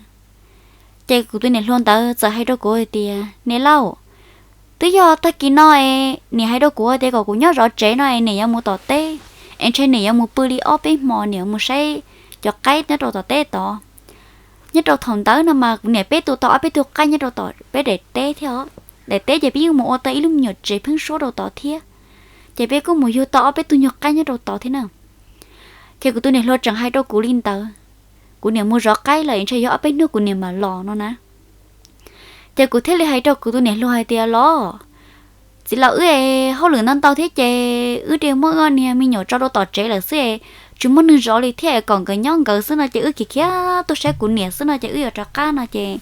Ces kuv tus niam hluas ntawd txawm hais rau kuv hais tias, niam lauj, twb yog tag kis no es niam hais rau kuv tias kom kuv nyob zov tsev no es niam yuav mus tom teb, es ntshe niam yuav mus pw li ob peb hmo niam yuav mus saib cov qaib nyob rau tom teb tod. Nyob rau thaum ntawd no mas kuv niam peb tu tau ob peb tug qaib nyob rau tom peb daim teb thiab os. Daim teb ces peb yeej mus ua tau ib lub me nyuam tsev pheeb suab rau tod thiab, ces peb kuj mus yug tau ob peb tug nyuag qaib nyob rau tod thiab na. Ces kuv tus niam hluas tseem hais rau kuv li ntawd, kuv niam mus zov qaib lawm es ntshe yog ob peb hnub kuv niam mam los no na. Ces kuv thiaj li hais rau kuv tus niam hluas hais tias, los, txiv laus wb es hauj lwm ntau ntau thiab ces wb de muab wb niag me nyuam tso rau tom tsev lawm xwb es tsis muaj neeg zov li thiab es kom nkawd nyob nkawd xwb no ces wb khiav khiav tuaj saib kuv niam xwb no ces wb yuav rov qab no ces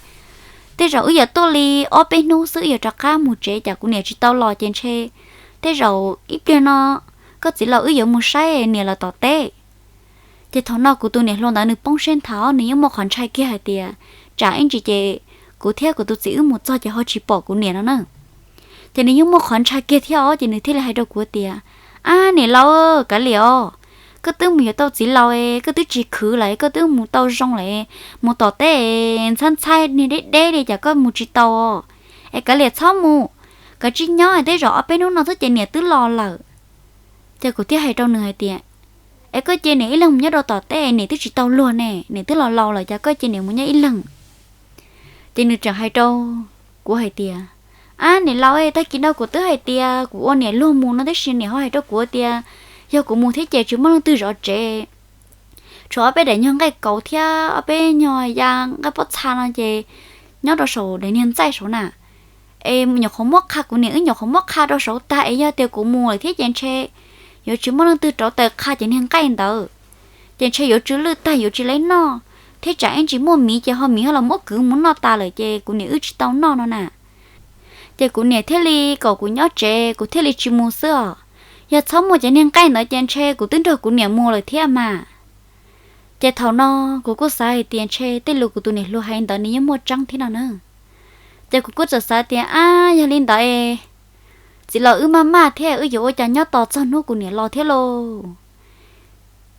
tej zaum wb yuav tuaj li ob peb hnub xwb wb yuav rov qab mus tsev, cas kuv niam tsis tau los ces ntshe tej zaum ib pliag no koj txiv laus wb yuav mus saib niam lawm tom teb. Ces thaum no kuv tus niam hluas ntawd nws poob siab nthav, nws yeej muaj qhov ntshai kiag hais tias tsam ib ntsis ces kuv thiab kuv tus txiv wb mus txog ces ho tsis pom kuv niam no na. Ces nws yeej muaj qhov ntshai kiag thiab os, ces nws thiaj li hais rau kuv tias, ab niam laus, kav liam os, koj twb mus yuav tau txiv laus es koj twb tsis khwv lawm, koj twb mus tau zoo lawm, mus tom teb ntxhab ntxhaib niag deb deb li cas koj mus tsis tau os. Es kav liam txhob mus, kav tsij nyob, tej zaum ob peb hnub no xwb ces niam twb los lawm. Ces kuv thiaj hais rau nws hais tias, es koj cia niam ib leeg mus nyob rau tom teb, niam twb tsis tau luag ne, niam twb los laus lawm cas koj cia niam mus nyob ib leeg. Ces nws tseem hais rau kuv hais tias, ab niam laus, tag kis no kuv twb hais tias kuv ua niam luag mus no tab sis niam ho hais rau kuv tias yog kuv mus thiab ces tsis muaj leej twg zov tsev, tshuav ob peb daim nyuag nqaij kauv thiab ob peb nyuag ya nqaij pob txha no ces nyob rau saum daim niag ntxaij saud na. Es nyuam qhuav muab qha, kuv niam wb nyuam qhuav muab qha rau saud tag es yog tias kuv mus lawm thiab ces ntshe yuav tsis muaj leej twg rauv taws qha cov niag nqaij ntawd, ces ntshe yuav tsw lwj tag yuav tsis lawv noj, thiab tsam ib ntsis muaj miv ces ho miv ho los muab kwv mus noj tas lawm ces kuv niam wb tsis tau noj no na. Ces kuv niam thiaj li kom kuv nyob tsev, kuv thiaj li tsis mus xwb os. Yog txhob muaj cov niag nqaij ntawd ces ntshe kuv twb nrog kuv niam mus lawm thiab mas. Ces thaum no kuv kuj xav hais tias ntshe tej lus kuv tus niam hluas hais ntawd nws yeej muaj tseeb thiab no na. Ces kuv kuj txawm xav tias, ab, yog li ntawd es txiv laus wb maj maj thiab, wb yuav ua cas nyob tos txog hnub kuv niam los thiab lauj.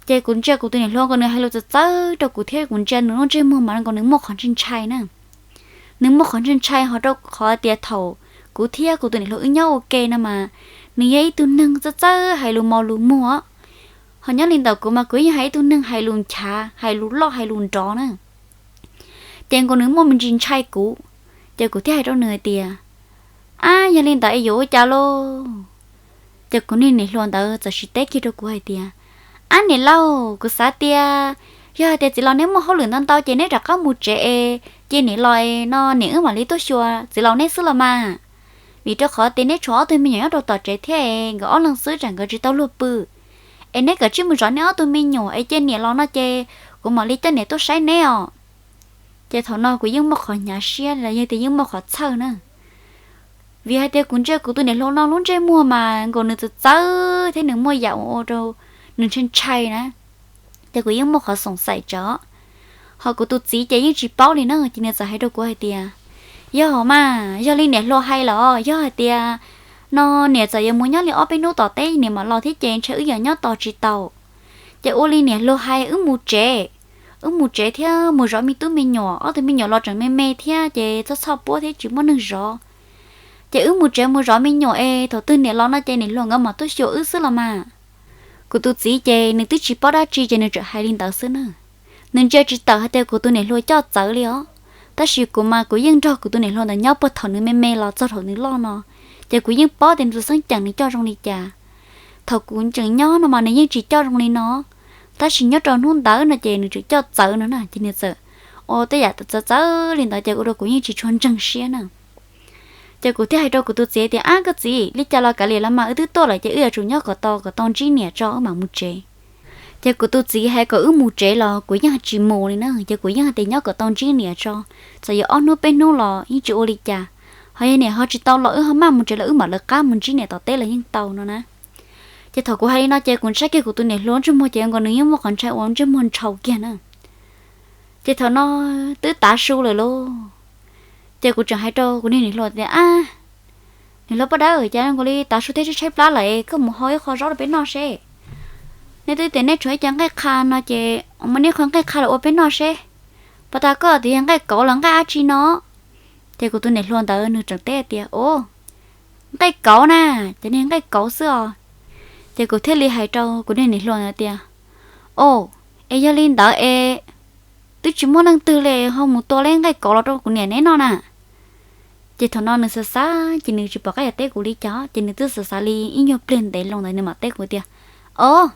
Ces kuv ntsia kuv tus niam hluas nkaus nws hais lus txawv txawv rau kuv thiab kuv ntsia nws lub ntsej muag mas nkaus nws muaj qhov ntshai ntshai na. Nws muaj qhov ntshai ntshai ho rau qhov tias thaum kuv thiab kuv tus niam hluas wb nyob ua ke no mas nws yog ib tug neeg txawj txawj hais lus mos lus muag, ho nyob li ntawm kuv mas kuv yeej hais ib tug neeg hais lus nchav, hais lus loj, hais lus nrov na. Ces nkaus nws muaj me ntsis ntshai kuv, ces kuv thiaj hais rau nws hais tias, ab, yog li ntawd es yuav ua cas lauj? Ces kuv niag niam hluas ntawd txawm sis teb kiag rau kuv hais tias, ab niam laus, kuv xav tias yog hais tias txiv laus neb muaj hauj lwm ntau ntau ces neb rov qab mus tsev es cia niam los no niam wb mam li tuaj xyuas txiv laus neb xwb los mas. Vim rau qhov tias neb tshuav ob tug me nyuam nyob rau tom tsev thiab es nkawd ob leeg xwb tsam nkawd tsis tau luag pw. Es neb kav tsij mus zov neb ob tug me nyuam es cia niam los no ces kuv mam li coj niam tuaj saib neb os. Ces thaum no kuv yeej muaj qhov hnyav siab los yog tias yeej muaj qhov txhawj na, vim hais tias kuv ntsia kuv tus niam hluas no lub ntsej muag mas nkaus nws txawv txawv thiab nws muaj yam ua rau nws ntshai ntshai na. Ces kuv yeej muaj qhov xoom xaim tsawv, ho kuv tus txiv ces yeej tsis paub li na, ces nws txawm hais rau kuv hais tias, yog mas yog li niam hluas hais los yog hais tias no niam txawm yuav mus nyob li ob peb hnub tom teb niam mam los thiab ces ntshai wb yuav nyob tos tsis tau. Ces ua li niam hluas hais, wb mus tsev, wb mus tsev thiab mus zov me tub me nyuam, ob tug me nyuam los tseem me me thiab ces txhob txhoj puab thiab tsis muaj neeg zov. Ces wb mus tsev mus zov me nyuam es thaum twg niam los no ces niam hluas nkawd mam tuaj xyuas wb xwb los mas. Kuv tus txiv ces nws twb tsis paub dab tsi ces nws tseem hais li ntawd xwb na. Nws ntsia tsis tawm hais tias kuv tus niam hluas coj txawv li os. Tab sis kuv mas kuv yeej nrog kuv tus niam hluas ntawd nyob puag thaum nws me me los txog thaum nws loj no, ces kuv yeej paub tias nws tus xeeb ceem nws coj zoo li cas. Thaum kuv tseem nyob no mas nws yeej tsis coj zoo li no, tab sis nyob rau hnub ntawd no ces nws tseem coj txawv no na, ces nws txawm ua tej yam txawv txawv li ntawd ces ua rau kuv yeej tsis tshua ntseeg siab na. Ces kuv thiaj hais rau kuv tus txiv tias, ab koj txiv, li cas los kav liam los mas wb twb tuaj lawm ces wb yuav tsum nyob kom tau kom tau ntsib niam tso wb mam mus tsev. Ces kuv tus txiv hais kom wb mus tsev los kuv yeej tsis mus li na, ces kuv yeej hais tias nyob kom tau ntsib niam tso, txawm yuav ob hnub peb hnub los yeej tsis ua li cas. Ho yog niam ho tsis tau los wb ho maj mus tsev los wb mam lawv qab mus ntsib niam tom teb los yeej tau no na. Ces thaum kuv hais li no ces kuv ntshai kiag kuv tus niam hluas ntsej muag ces nkaus nws yeej muaj qhov ntshai ua ntsej muag ntshaus kiag na. Ces thaum no twb tav su lawm lauj, ces kuv tseem hais rau kuv niag niam hluas tias, ab, niam hluas poj dawb, cas nkaus li tav su thiab tshaib tshaib plab lawm, koj mus hau ib qho zaub rau peb noj seb. Nej twb tias nej tshuav ib co nqaij qha no ces muab nej qho nqaij qha los ua peb noj seb. Puas tas koj tias yog nqaij kauv los nqaij dab tsi no? Ces kuv tus niam hluas ntawd nws tseem teb tias, o, nqaij kauv na, ces niag nqaij kauv xwb os. Ces kuv thiaj li hais rau kuv niag niam hluas ntawd tias, o, es yog li ntawd es twb tsis muaj leej twg li ho mus tua li nqaij kauv los rau kuv niam neb noj na. Ces thaum no nws xav xav ces nws tsis pom qab yuav teb kuv li cas ces nws twb xav xav li ib nyuag pliag ntev loo ntawd nws mam teb kuv tias, o,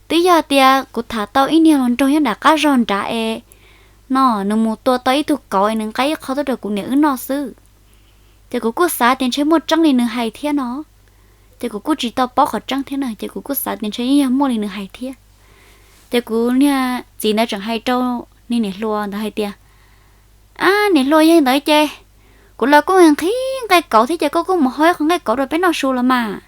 twb yog tias kuv tham tau ib niag hluas nraug nyob nram qab zog nrad es no nws mus tua tau ib tug kauv es nws nqa ib qho tuaj rau kuv niam wb noj xwb. Ces kuv kuj xav tias ntshe muaj tseeb li nws hais thiab no, ces kuv kuj tsis tau paub qhov tseeb thiab na, ces kuv kuj xav tias ntshe yeej yog muaj li nws hais thiab. Ces kuv niag txiv ntawd tseem hais rau niag niam hluas ntawd hais tias, ab niam hluas, yog li ntawd ces kuv los kuj nqhis nqaij kauv thiab ces koj kuj mus hau ib qho nqaij kauv rau peb noj su los mas.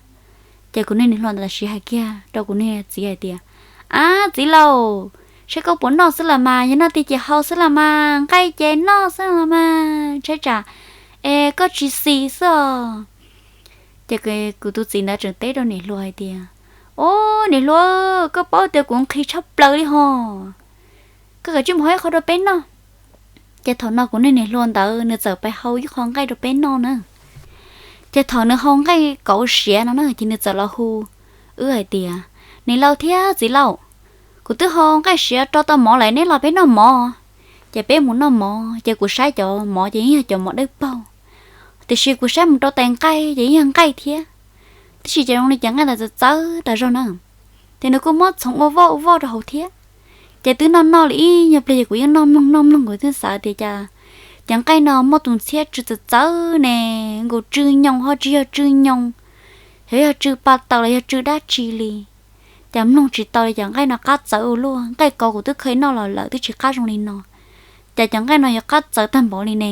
Ces kuv niag niam hluas ntawd tam sim hais kiag rau kuv niag txiv hais tias, ab txiv laus, saib koj puas noj xwb los mas, yog noj tiag ces hau xwb los mas, nqaij ces noj xwb los mas, ntshai tsam es koj tsis xis xwb os. Ces kuv tus txiv ntawd tseem teb rau niam hluas hais tias, o niam hluas, koj paub tias kuv nqhis tshaj plaws li hos, koj kav tsij mus hau ib qho rau peb noj. Ces thaum no kuv niag niam hluas ntawd nws txawm pais hau ib qho nqaij rau peb noj na. Ces thaum nws hau nqaij kauv siav no na ces nws txawm los hu wb hais tias, niam laus thiab txiv laus, kuv twb hau nqaij siav rau tau mov lawm, neb los peb noj mov. Ces peb mus noj mov ces kuv saib cov mov ces yeej yog cov mov dawb paug, tiam sis kuv saib mus rau tais nqaij ces yeej yog nqaij thiab, tab sis ces zoo li cov nqaij ntawd txawv txawv tas zog na. Ces nws kuj muab txhoov ua voj ua voj rau hauv thiab. Ces twb noj noj li ib nyuag pliag ces kuv yeej noj mloog noj mloog, kuv twb xav tias cas cov nqaij no muaj tus ntxhiab tsw txawv txawv ne, nkaus tsw nyoos ho tsis yog tsw nyoos, xyov yog tsw pa taws los yog tsw dab tsi li. Cas mloog tsis tau li, cov nqaij no qab txawv ua luaj, nqaij kauv kuv twb kheev noj los lawm twb tsis qab zoo li no, cas cov nqaij no yuav qab txawv tag npaum li ne.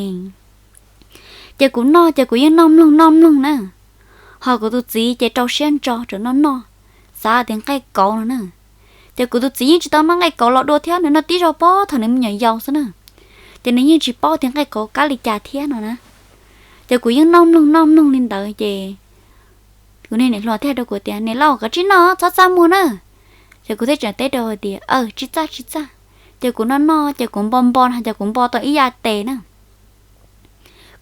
Ces kuv noj ces kuv yeej noj mloog noj mloog na. Ho kuv tus txiv ces rau siab ntso tseem noj noj, xav tias nqaij kauv no na. Ces kuv tus txiv yeej tsis tau noj nqaij kauv los dua thiab, nws noj tib zaug pog thaum nws me nyuam yaus xwb na. Ces nws yeej tsis paub tias nqaij kauv kab li cas thiab no na. Ces kuv yeej noj mloog noj mloog li ntawd ces kuv niag niam hluas thiaj hais rau kuv tias, niam laus, kav tsij noj, txhob txaj muag na. Ces kuv thiaj tseem teb rau hais tias, aw, tsis txaj tsis txaj. Ces kuv noj noj ces kuv npo npo no ces kuv npo tau ib yav tes na.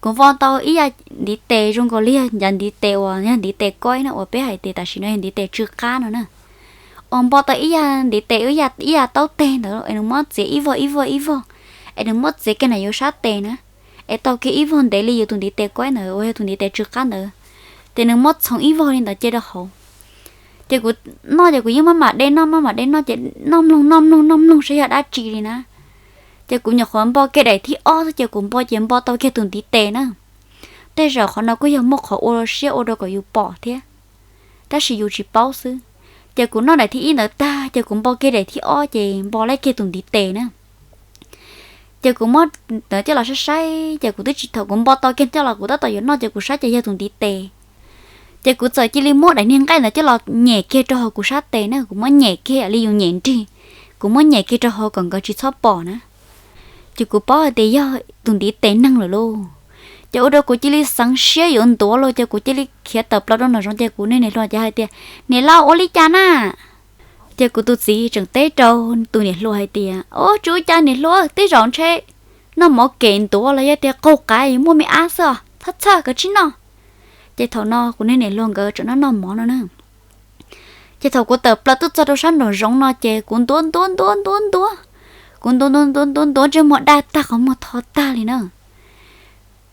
Kuv npo tau ib yav ntiv tes zoo nkaus li yog yav ntiv tes uas yog ntiv tes koib na, uas peb hais tias tam sim no yog ntiv tes tsw qab no na. Uas npo tau ib yav ntiv tes, ib yav taub teg ntawd es nws muab txiav ib vog ib vog ib vog, es nws muab txiav kiag ntawm yus sab tes na, es tau kiag ib vog ntev li yus tus ntiv tes koib ntawd uas yog tus ntiv tes tsw qab ntawd, ces nws muab txhoov ib vog li ntawd cia rau hauv. Ces kuv noj ces kuv yeej maj mam de noj maj mam de noj ces noj mloog noj mloog noj mloog saib yog dab tsi li na. Ces kuv nyuam qhuav npo kiag daim thib ob xwb ces kuv npo ces npo tau kiag tus ntiv tes na. Tej zaum qhov no kuj yog muaj qhov ua siab ua rau kom yus pom thiab, tab sis yus tsis paub xwb. Ces kuv noj daim thib ib ntawd tag ces kuv npo kiag daim thib ob ces npo laib kiag tus ntiv tes na. Ces kuv muab ntawd coj los saib saib, ces kuv twb tsis, thaum kuv npo tau kiag coj los kuv tab tom yuav noj ces kuv saib ces yog tus ntiv tes. Ces kuv txawm cia li muab daim niag nqaij ntawd coj los nyem kiag rau hauv kuv sab tes na, kuv muab nyem kiag li yus nyem nrig, kuv muab nyem kiag rau hauv kom nkawd tsis txhob pom na. Ces kuv paub hais tias yog tus ntiv tes neeg lawm lauj. Ces ua rau kuv cia li xeev siab yuav ntuav los, ces kuv cia li khiav tawm plaws rau nraum zoov, ces kuv niag niam hluas ces hais tias, Niam laus, ua li cas na? Ces kuv tus txiv tseem teb rau tus niam hluas hais tias, Ub, tsis ua cas niam hluas, tej zaum ntshe noj mov kem ntuav los yog tias qaug qav, muaj me ab xwb os, txhob txhawj, koj cia li noj. Ces thaum no kuv niag niam hluas nkawd tseem noj noj mov no na. Ces thaum kuv tawm plaws tuaj txog rau sab nraum zoov no ces kuv ntuav ntuav ntuav ntuav ntuav, kuv ntuav ntuav ntuav ntuav ntuav ntsej muag daj tag, qhov muag tho tag li na.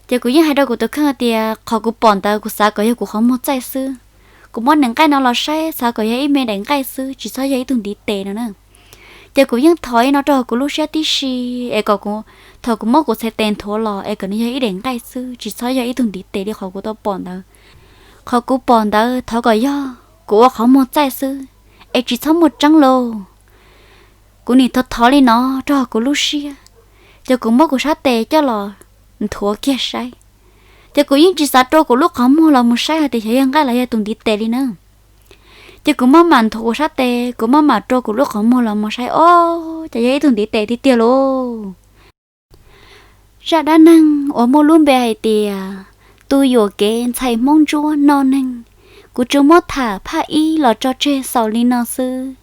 Ces kuv yeej hais rau kuv tus kheej tias qhov kuv pom ntawd kuv xav kom yog kuv qhov muag txaij xwb. Kuv muab daim nqaij no los saib xav kom yog ib me daim nqaij xwb, tsis txhob yog ib tug ntiv tes no na. Ces kuv yeej thov li no rau hauv kuv lub siab tib si, es kom kuv, thaum kuv muab kuv txhais tes nthuav los es kom nws yog ib daim nqaij xwb, tsis txhob yog ib tug ntiv tes li qhov kuv tau pom ntawd. Qhov kuv pom ntawd thov kom yog kuv ua qhov muag txaij xwb, es tsis txhob muaj tseeb lauj. Kuv nim thov thov li no rau hauv kuv lub siab, ces kuv muab kuv sab tes coj los nthuav kiag saib. Ces kuv yeej tsis xav rua kuv lub qhov muag los mus saib hais tias xyov yog nqaij los yog tus ntiv tes li na. Ces kuv maj mam nthuav kuv sab tes, kuv maj mam rua kuv lub qhov muag los mus saib, ob, ces yog ib tug ntiv tes tiag tiag lauj. Zaj dab neeg uas muaj lub npe hais tias tus yuam kev ntxhais Hmoob Ntsuab noj neeg, kuv tsuas muab tham phaj ib los tso tseg xaus li no xwb.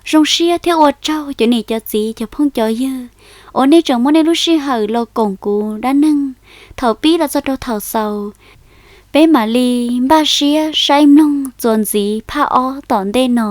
Zoo siab thiab ua tsaug cov niam cov txiv cov phooj cov ywg uas nej tseem muab nej lub sij hawm los koom kuv dab neeg thaum pib los txog rau thaum xaus. Peb mam li npaj siab saib mloog txuas ntxiv phaj ob tom ntej no.